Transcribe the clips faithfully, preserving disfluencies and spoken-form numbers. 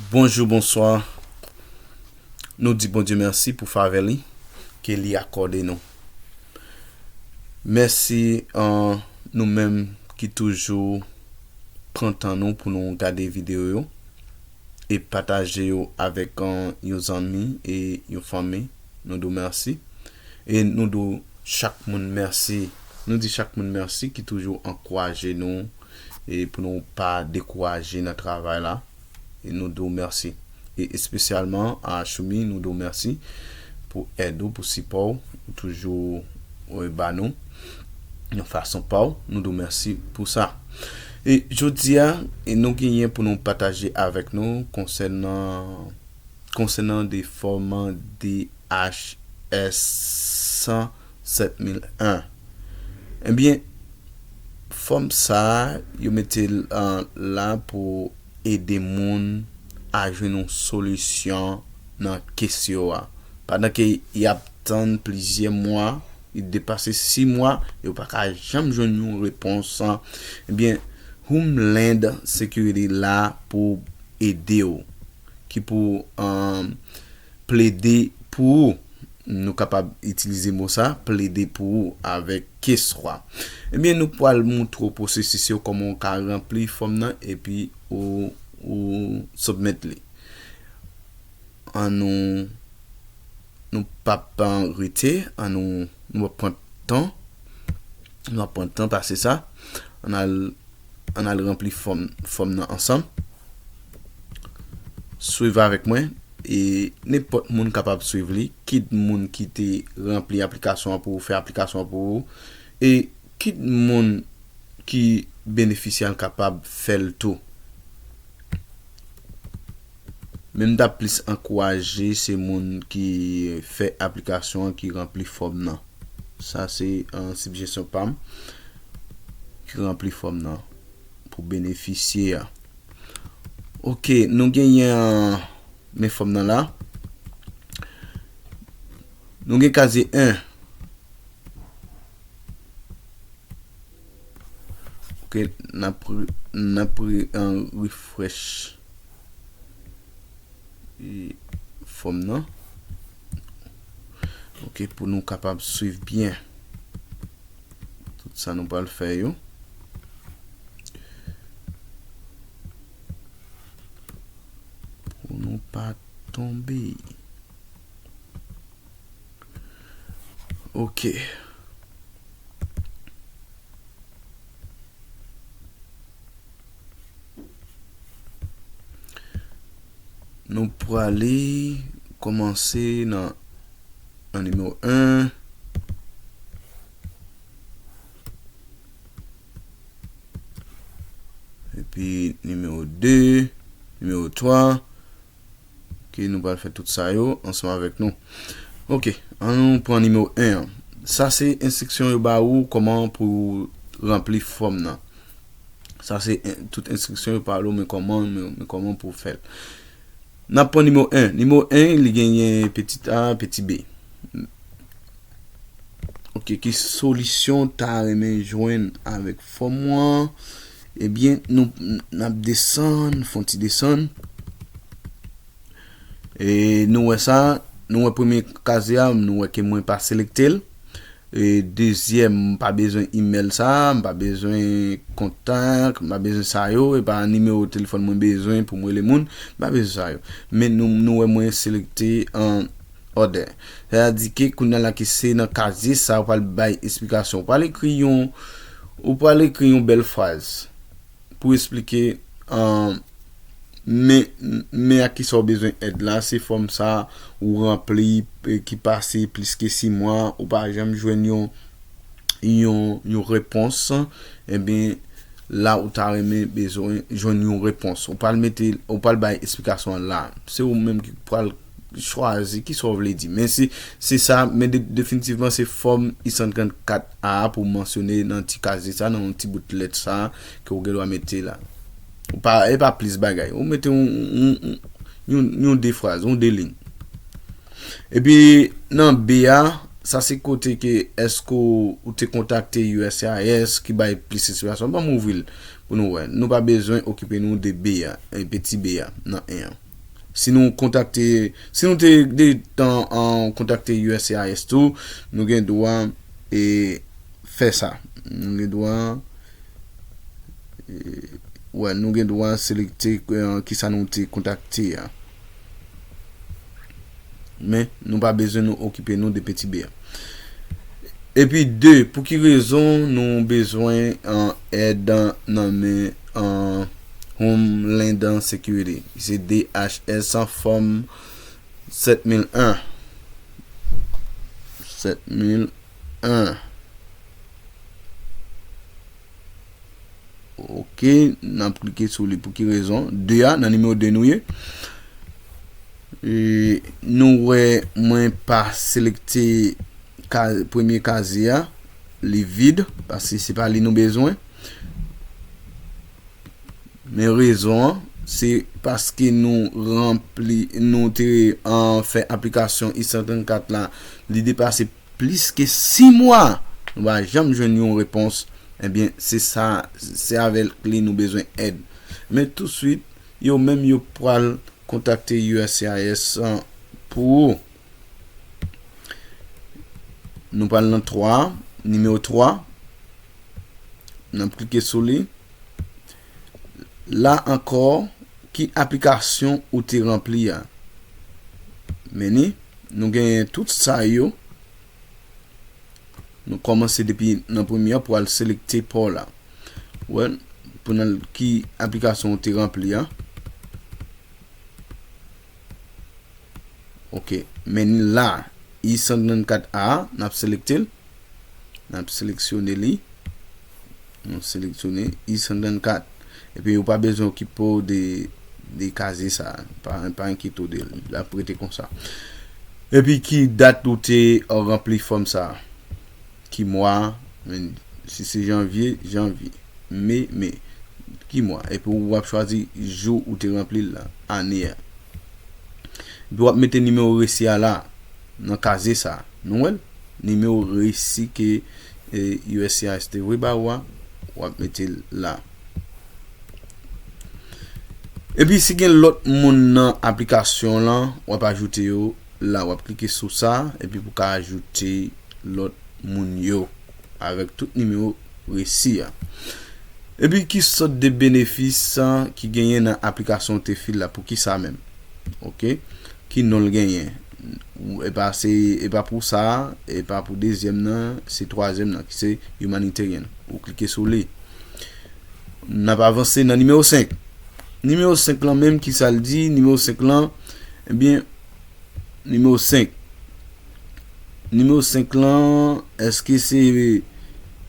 Bonjou, bonswa. Nou di Bondye mèsi pou favè li ke li akòde nou. Mèsi, an, nou menm ki toujou pran tan nou pou nou gade videyo yo e pataje yo avèk, an, yon zanmi e yon fanmi. Nou di w mèsi. E nou di w chak moun mèsi. Nou di chak moun mèsi ki toujou ankouraje nou e pou nou pa dekouraje nan travay la. E nou di w mèsi. E espesyalman a Choumi, nou di w mèsi pou èd ou, pou sipò w, ou toujou, e, ba nou nan fason pa w. Nou di w mèsi pou sa. E jodi a, e nou genyen pou nou pataje avèk nou konsènan, konsènan de fòm D H S san sèt mil en. Ebyen, fòm sa a, yo mete l, an, la pou ede moun a jwenn yon solisyon nan kes yo a. Pandan ke y ap tann plizyè mwa, li depase sis mwa, yo pa ka janm jwenn yon repons, ebyen, Homeland Security la pou ede w, ki pou, an, plede pou ou. Nou kapab itilize mo sa, plede pou ou avèk keswa. Ebyen, nou pral montre w pwosesis yo, kòman w ka ranpli fòm nan, epi ou, ou soumèt li. An nou, nou p ap rete, an nou, nou p ap pran tan, nou p ap pran tan pase sa. An al, an al ranpli fòm, fòm nan ansanm. Swiv avèk mwen, e nenpòt moun kapab swiv li, kit moun ki te ranpli aplikasyon an pou ou, fè aplikasyon an pou ou, e kit moun ki benefisye a kapab fè l tou. Men m t ap plis ankouraje se moun ki fè aplikasyon an ki ranpli fòm nan. Sa se, an, sijestyon pa m, ki ranpli fòm nan pou benefisye a. Ok, nou genyen, an, men fòm nan la. Nou gen kazye en. Ok, n ap re-, n ap re-, an, refresh, e, fòm nan. Ok, pou nou kapab swiv byen tout sa nou pral fè yo. Pou nou pa tonbe. Ok. Nou prale kòmanse nan, nan nimewo en. Epi nimewo de, nimewo twa. Ok, nou pral fè tout sa yo ansanm avèk nou. Ok, an nou pran nimewo en an. Sa se enstriksyon yo ba ou kòman pou ranpli fòm nan. Sa se en-, tout enstriksyon yo ba ou, men kòman, men, men kòman pou fè l. N ap pran nimewo en. Nimewo en, li genyen peti a, peti b. Ok, ki solisyon w ta renmen jwenn avèk fòm ou an? Ebyen, nou, n ap desann, fè yon ti desann. E nou wè sa, nou wè premye kazye a, nou wè ke mwen pa selekte l. E dezyèm, m pa bezwen imèl sa, m pa bezwen kontak, m pa bezwen sa yo, e pa nimewo telefòn mwen bezwen pou m rele moun, m pa bezwen sa yo. Men nou, nou wè mwen selekte an order. Sa vle di ke kounye a la ke se nan kazye sa, ou pral bay esplikasyon. Ou pral ekri yon, ou pral ekri yon bèl fraz pou esplike, an, men, men a kisa w bezwen èd la, se fòm sa ou ranpli, e, ki pase plis ke sis mwa, ou pa janm jwenn yon, yon, yon repons, ebyen, la ou ta renmen bezwen jwenn yon repons. Ou pral mete, ou pral bay esplikasyon an la. Se ou menm ki pral chwazi kisa w vle di. Men se, se sa, men de-, definitivman se fòm uit san trannkat a pou mansyone nan ti kazye sa, nan yon ti bout lèt sa ke w gen dwa mete la. Ou pa, e pa plis bagay. Ou mete yon, yon, yon, yon, yon de fraz, yon de liy. Epi nan B a, sa se kote ke èske w, ou te kontakte U S C I S ki bay plis esplikasyon. Ban m ouvri l pou nou wè. Nou pa bezwen okipe nou de B a, e peti B a nan en an. Si nou kontakte, si nou te detan an kontakte U S C I S tou, nou gen dwa e fè sa. Nou gen dwa e, wè, nou gen dwa selekte e, kisa nou te kontakte a. Men nou pa bezwen nou okipe nou de P T B a. Epi de, pou ki rezon nou bezwen an èd nan men an Homeland Security? Se D H S an fòm sèt mil en. Sèt mil en. Ok, n ap klike sou li. Pou ki rezon? De a, nan nimewo de nou ye. E, nou wè mwen pa selekte ka, premye kazye a, li vid, paske se pa li nou bezwen. Men rezon an, se paske nou ranpli, nou te an fè aplikasyon I san trannkat la, li depase plis ke sis mwa, nou pa janm jwenn yon repons. Ebyen, se sa, se avèk li nou bezwen èd. Men touswit, yo menm yo pral kontakte U S C I S pou ou. Nou pral nan twa, nimewo twa. N ap klike sou li. La ankò, ki aplikasyon ou te ranpli a? Men ni, nou genyen tout sa yo. Nou kòmanse depi nan premye a pou al selekte pa w la. Wè, pou n al ki aplikasyon ou te ranpli a. Ok, men la, I san trannkat A, n ap selekte l. N ap seleksyone li. Nou seleksyone I san trannkat. Epi ou pa bezwen okipe w de, de kazye sa. Pa, pa enkyete w de l. L ap rete konsa. Epi ki dat ou te ranpli fòm sa? Ki mwa? Men, si se janvye, janvye. Me, me. Ki mwa? Epi w ap chwazi jou ou te ranpli l la, ane a. Epi w ap mete nimewo resi a la, nan kazye sa. Nou wè l? Nimewo resi ke e, U S C I S te voye ba ou a, w ap mete l la. Epi si gen lòt moun nan aplikasyon lan, w ap ajoute yo la, w ap klike sou sa, epi pou ka ajoute lòt moun yo avèk tout nimewo resi a. Epi ki sòt de benefis a, ki genyen nan aplikasyon te fil la, pou ki sa menm? Ok. Ki non l genyen? E pa se, e pa pou sa, e pa pou dezyèm nan, se twazyèm nan, ki se humanitarian. Ou klike sou li. N ap avanse nan nimewo senk. Nimewo senk lan menm, ki sa l di? Nimewo senk lan, ebyen, nimewo senk. Nimewo senk lan, èske se,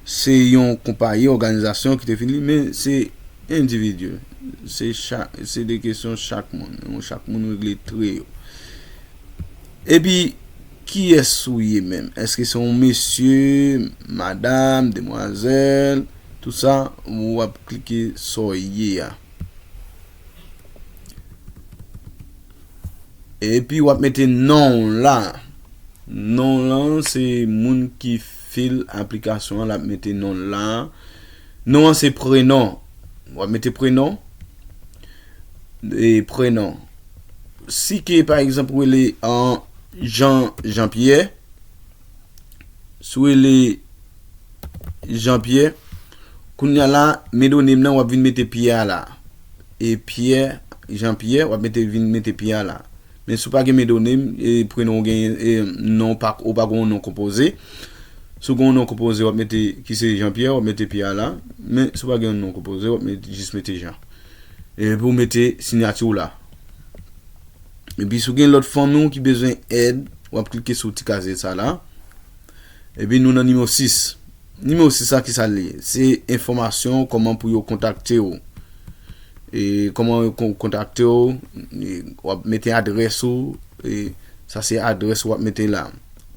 se yon konpayi, òganizasyon ki te fini? Men se endividi. Se chak, se de kesyon chak moun. Chak moun regle tre yo. Epi, kiyès ou ye menm? Èske se yon mesye, madanm, demwazèl, tout sa, w ap klike sa w ye a. Epi w ap mete non w la. Non w lan, se moun ki fil aplikasyon an, l ap mete non l la. Non an se prenon. W ap mete prenon. E prenon. Si ke, pa egzanp, ou rele an Jean, Jean Pierre, si w rele Jean Pierre, kounye a la, medwonim nan, w ap vin mete Pierre a la. E Pierre, Jean Pierre, w ap mete, vin mete Pierre a la. Men si w pa gen medwonim, e prenon w gen, e non w pa, ou pa gen yon non konpoze. Si w gen yon non konpoze, w ap mete, ki se Jean Pierre, w ap mete Pierre a la. Men si w pa gen yon non konpoze, w ap mete, jis mete Jean. Epi w mete siyati w la. Epi si w gen lòt fanmi w ki bezwen èd, w ap klike sou ti kazye sa la. Epi nou nan nimewo sis. Nimewo sis la, ki sa l ye? Se enfòmasyon kòman pou yo kontakte w. E kòman yo kon-, kontakte w, e w ap mete adrès ou, e sa se adrès w ap mete la.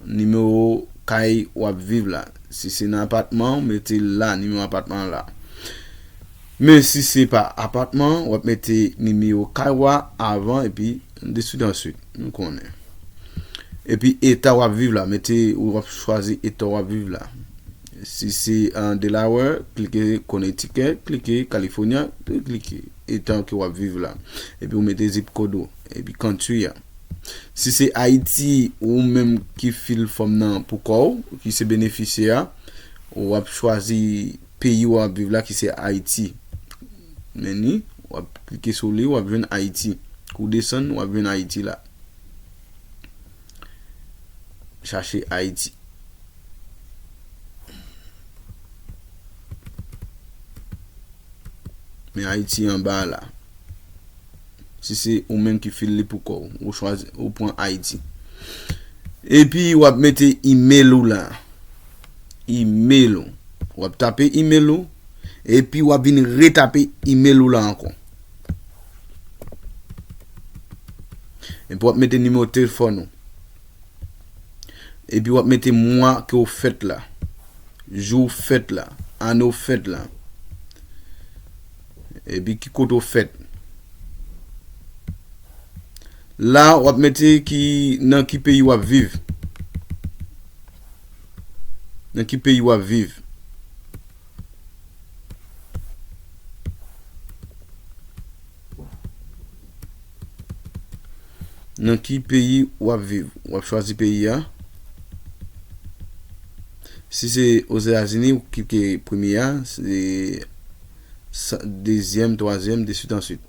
Nimewo kay w ap viv la. Si se nan apatman, w mete la, nimewo apatman an la. Men si se pa apatman, w ap mete nimewo kay w a avan epi de suite en suite. Nou konnen. Epi eta w ap viv la, mete, w ap chwazi eta w ap viv la. Si se an Delaware, klike Connecticut, klike California, klike. eta ke w ap viv la. Epi ou mete zip kòd ou. Epi country a. Si se Ayiti, ou menm ki fil fòm nan pou kò w, ki se benefisyè a, w ap chwazi peyi w ap viv la, ki se Ayiti. Men ni, w ap klike sou li, w ap jwenn Ayiti. Kou w desann, w ap jwenn Ayiti la. Chache Ayiti. Men Ayiti anba la. Si se ou menm ki fil li pou kò w, ou chwazi, ou pran Ayiti. Epi w ap mete email ou la. Email ou. W ap tape email ou. Epi w ap vin retape email ou la ankò. Epi w ap mete nimewo telefòn ou. Epi w ap mete mwa ke w fèt la, jou w fèt la, ane w fèt la. Epi ki kote w fèt. La, w ap mete ki, nan ki peyi w ap viv. Nan ki peyi w ap viv. Nan ki peyi w ap viv? W ap chwazi peyi a. Si se Ozetazini, ou klike premye a, se sa, dezyèm, twazyèm, de suite en suite.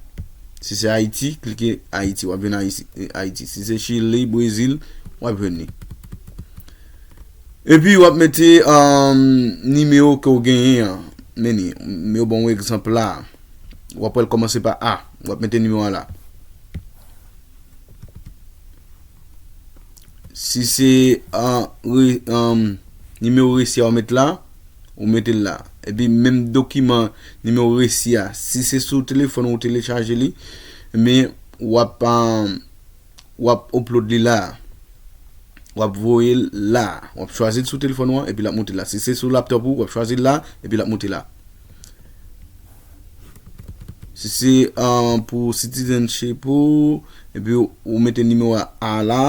Si se Ayiti, klike Ayiti, w ap jwenn Ayiti, Ayiti. Si se Chili, Brezil, w ap jwenn li. Epi w ap mete, um, nimewo ke w genyen an. Men ni, men yo ban w egzanp la. W ap wè l kòmanse pa A. W ap mete nimewo a la. Si se, uh, re, um, nimewo resi a w met la, ou mete l la. Epi menm dokiman nimewo resi a, si se sou telefòn ou telechaje li, men w ap, um, w ap upload li la. W ap voye l la. W ap chwazi l sou telefòn ou an, epi l ap moute la. Si se sou laptop ou, w ap chwazi l la, epi l ap moute la. Si se, ah, pou citizenship ou, epi ou, ou mete nimewo a la,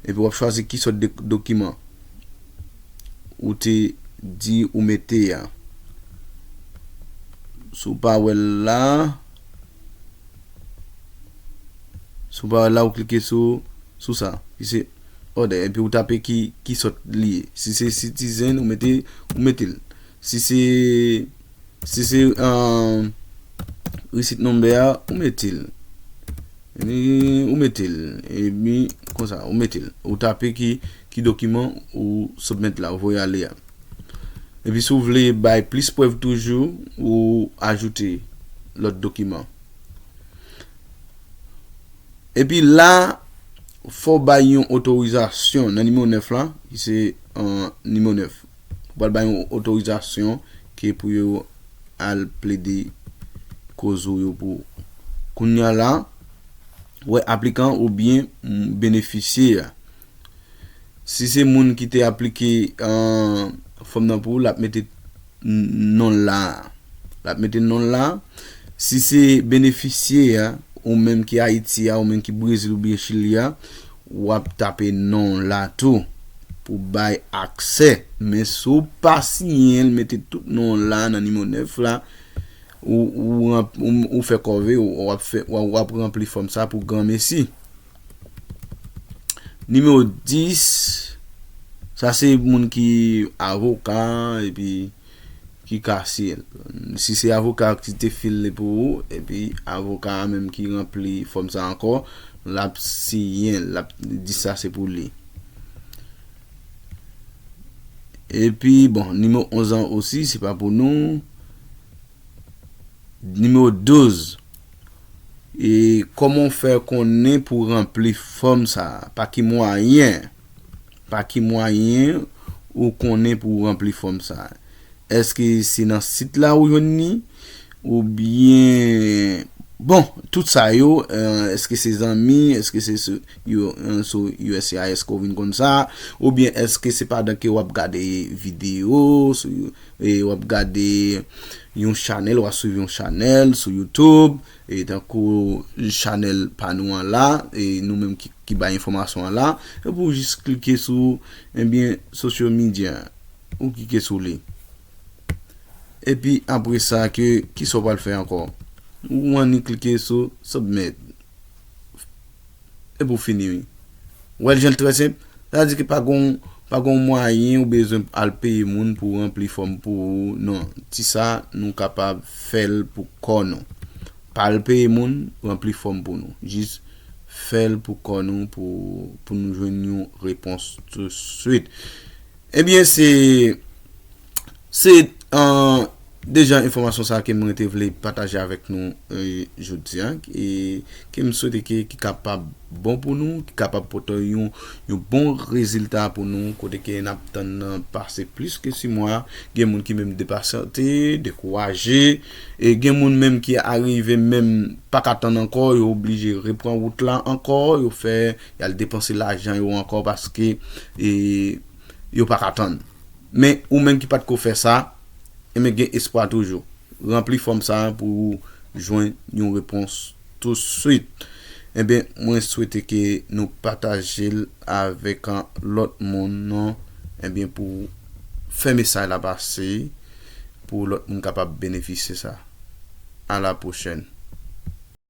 epi w ap chwazi ki sòt de dokiman ou te di ou mete a. Si w pa wè l la, si w pa wè l la, ou klike sou, sou sa. Ki se order, epi ou tape ki, ki sòt li ye. Si se citizen, ou mete, ou mete l. Si se, si se, ah, receipt number a, ou mete l. Epi, ou mete l. Epi, konsa, ou mete l. Ou tape ki, ki dokiman ou submit la, ou voye ale a. Epi, si w vle bay plis prèv toujou, ou ajoute lòt dokiman. Epi la, fò w bay yon otorizasyon nan nimewo nèf la, ki se, ah, nimewo nèf. Ou pral bay yon otorizasyon ke pou yo al plede koz ou yo pou ou. Kounye a la, wè aplikan oubyen, mm, benefisyè a. Si se moun ki te aplike, ah, fòm nan pou ou, l ap mete n-, non l la. L ap mete non l la. Si se benefisyè a, ou menm ki Ayiti a, ou menm ki Brezil oubyen Chili a, w ap tape non l la tou pou bay aksè. Men si w pa siyen l, mete tout non l la nan nimewo nèf la, ou, ou, ranp-, ou, ou fè kòve, ou, w ap fè, w ap, w ap ranpli fòm sa pou granmesi. Nimewo dis, sa se moun ki avoka epi ki ka siyen l. Si se avoka ki te fil li pou ou, epi avoka a menm ki ranpli fòm sa ankò, l ap siyen l, l ap di sa se pou li. Epi, bon, nimewo onz an osi, se pa pou nou. Nimewo douz. E kòman w fè konnen pou w ranpli fòm sa a? Pa ki mwayen? Pa ki mwayen ou konnen pou w ranpli fòm sa a? Èske se nan sit la ou jwenn li? Oubyen, bon, tout sa yo, eh, èske se zanmi? Èske se sou, yo, eh, sou U S C I S ke w vin konn sa? Oubyen èske se pandan ke w ap gade videyo, sou, e w ap gade yon chanèl, w ap swiv yon chanèl sou YouTube, e tankou chanèl pa nou an la, e nou menm ki, ki bay enfòmasyon an la, epi w jis klike sou, ebyen, social media, ou klike sou li. Epi apre sa, ke, kisa w pral fè ankò? Ou annik klike sou submit. Epi w fini, wi. Ou wè l jan l trè senp? Sa vle di ke pa gon, pa gon mwayen ou bezwen al peye moun pou ranpli fòm pou ou. Non, ti sa, nou kapab fè l pou kò nou. Pa al peye moun, ranpli fòm pou nou. Jis fè l pou kò nou, pou, pou nou jwenn yon repons touswit. Ebyen, se, se, an, deja enfòmasyon sa ke mwen te vle pataje avèk nou, e, jodi a, e ke m swete ke, ki kapab bon pou nou, ki kapab pote yon, yon bon rezilta pou nou, kote ke n ap tann nan pase plis ke sis mwa, gen moun ki menm depasyante, dekouraje, e gen moun menm ki arive menm pa ka tann ankò, yo oblije repran wout la ankò, yo fè, y al depanse lajan yo ankò paske, e, yo pa ka tann. Men ou menm ki pa t ko fè sa, enben gen espwa toujou. Ranpli fòm sa a pou ou jwenn yon repons touswit. Enben, mwen swete ke nou pataje l avèk, an, lòt moun, non? Enben, pou fè mesaj la pase, pou lòt moun kapab benefisye sa. A la pwochèn.